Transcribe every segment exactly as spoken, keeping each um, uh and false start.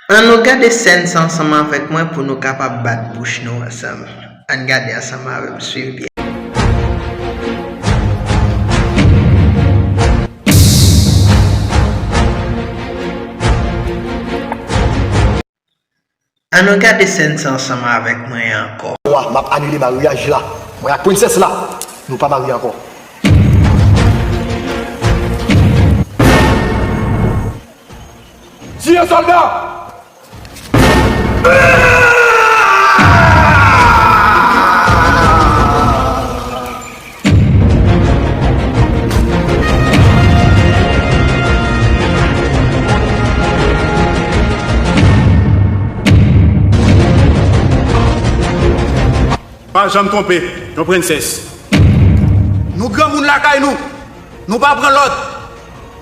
Ann nou gade sèn sa ansanm avèk mwen pou nou kapab bat bouch nou ansanm. Ann gade ansanm avè m, swiv byen. Ann nou gade sèn sa ansanm avèk mwen ankò. Wa, m ap anile maryaj la. Mwen ak prensès la, nou pa marye ankò. Tiye sòlda! Pa janm twonpe yon prensès. Nou granmoun lakay nou. Nou pa pran lòd.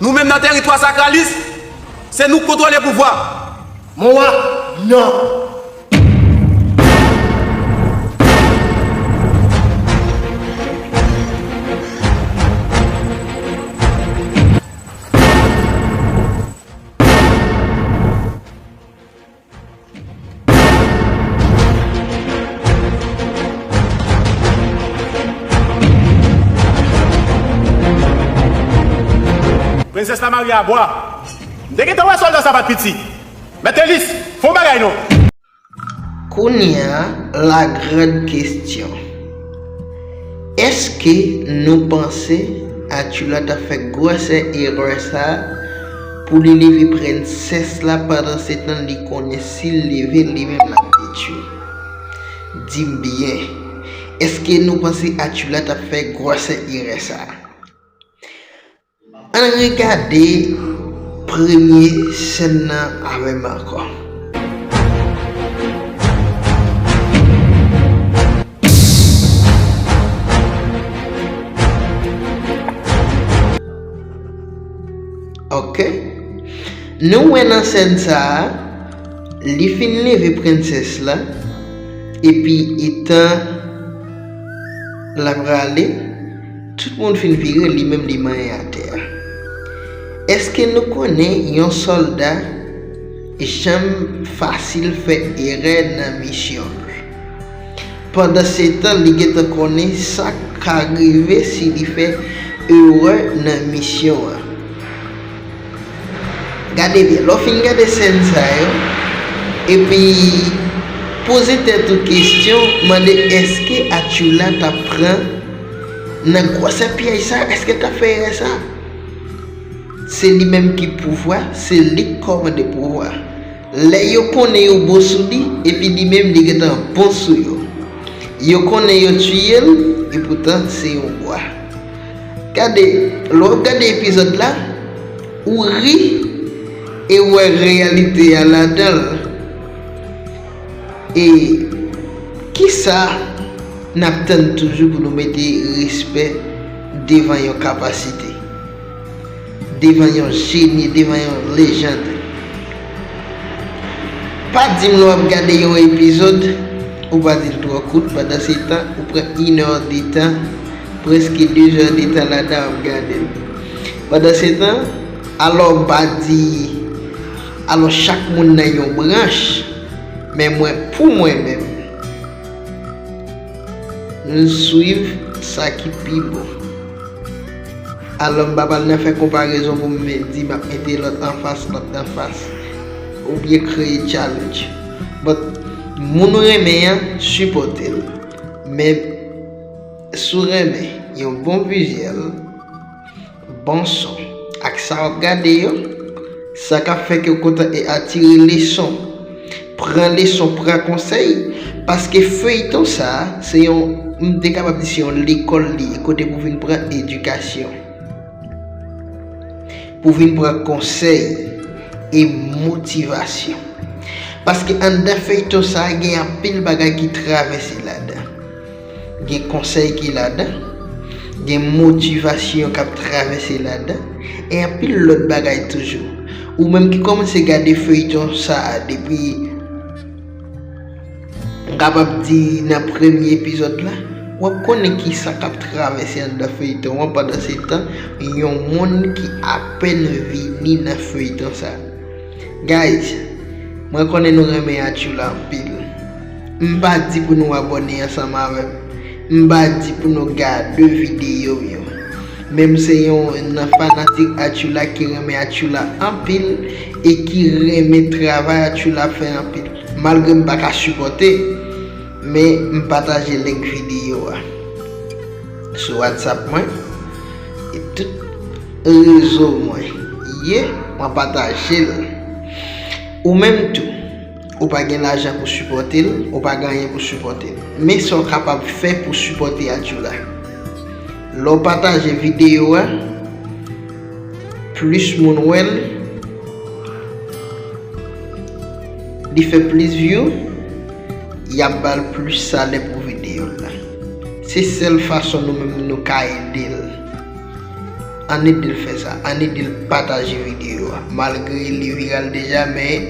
Nou menm nan tèritwa Sakralis, se nou k kontwole pouvwa. Mon wa, non. Prensès la marye a bwa. M te gentan wè sòlda sa pa t piti. Mèt Elis, fè yon bagay non. Kounye a, la grande question. Èske nou panse Atchoula t ap fè gwosè erè sa a pou li leve prensès la pandan se tan li konnen si l leve l, li menm l ap detwi? Di m byen, èske nou panse Atchoula t ap fè gwosè erè sa a? Ann regade premye sèn nan avè m ankò. Ok. Nou wè nan sèn sa a, li fin leve prensès la, epi etan l ap rale, tout moun fin vire, li menm li manyen atè a. Èske nou konnen yon sòlda janm fasil fè erè nan misyon l? Pandan se tan, li gentan konnen sa k ka rive si li fè erè nan misyon an. Gade byen, lè w fin gade sèn sa yo, epi poze tèt ou kesyon, mande èske Atchoula t ap pran nan gwosè pyèj sa, èske l t ap fè erè sa? Se li menm ki pouvwa, se li k kòmande pouvwa. Lè yo konnen yo bon sou li, epi li menm li gentan bon sou yo. Yo konnen yo tiye l, epoutan se yon bwa. Gade, lè w ap gade epizòd la, ou ri e w wè reyalite a ladan l. E kisa n ap tann toujou pou nou mete respè devan yon kapasite, devan yon jeni, devan yon lejand? Pa di m lè w ap gade yon epizòd, ou pa di l twò kout, pandan se tan, ou pran inè de tan, prèske de zè de tan ladan w ap gade l. Pandan se tan, alò m pa di, alò chak moun nan yon branch, men mwen, pou mwen menm, m swiv sa ki pi bon. Alò, m pa pral nan fè konparezon pou m di m ap mete lòt anfas, lòt anfas, oubyen kreye challenge. But, moun ou renmen an, sipòte l. Men, si w renmen yon bon vizyèl, bon son, ak sa w ap gade yo, sa k ap fè ke w kontan e atire leson. Pran leson, pran konsèy, paske feyton sa a, se yon, m te kapab di se yon lekòl li ye, kote pou vin pran edikasyon, pou vin pran konsèy e motivasyon. Paske anndan feyton sa a, gen anpil bagay ki travèse ladan. Gen konsèy ki ladan, gen motivasyon k ap travèse ladan, e anpil lòt bagay toujou. Ou menm ki kòmanse gade feyton sa a depi, m kapab di, nan premye epizòd la, w ap konnen kisa k ap travèse anndan feyton an. Pandan se tan, yon moun ki apèn vini nan feyton sa a. Guys, Mwen konnen nou renmen Atchoula anpil. M pa di pou nou abòne ansanm avè m. M pa di pou nou gade videyo m yo. Men m se yon nan fanatik Atchoula ki renmen Atchoula anpil e ki renmen travay Atchoula ap fè anpil. Malgre m pa ka sipòte, men m pataje link videyo a sou WhatsApp mwen e tout rezo mwen ye, mwen pataje l. Ou menm tou, ou pa gen lajan pou sipòte l, ou pa gen anyen pou sipòte l. Men sa w kapab fè pou sipòte Atchoula. Lè w pataje videyo a, plis moun wè l, li fè plis view, y ap ba l plis salè pou videyo l la. Se sèl fason nou menm nou ka ede l. Ann ede l fè sa, ann ede l pataje videyo a. Malgre li viral deja, men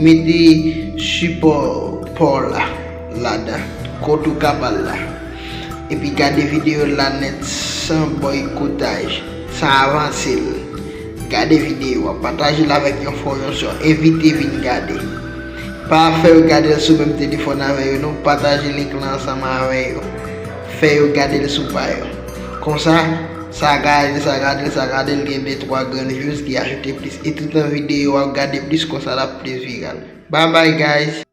mete sipò pa w la ladan, kote w ka ba l la. Epi gade videyo l la nèt, san bòykotaj, san avanse l. Gade videyo a, pataje l avèk yon frè, yon sè, envite vin gade. Pa fè yo gade l sou menm telefòn avè yo non, pataje link lan ansanm avè yo. Fè yo gade l sou pa yo. Konsa, sa gade l, sa gade l, sa gade l, gen de twa grenn views ki ajoute plis. E toutan videyo a ap gade plis, konsa l ap plis viral. Bye bye guys.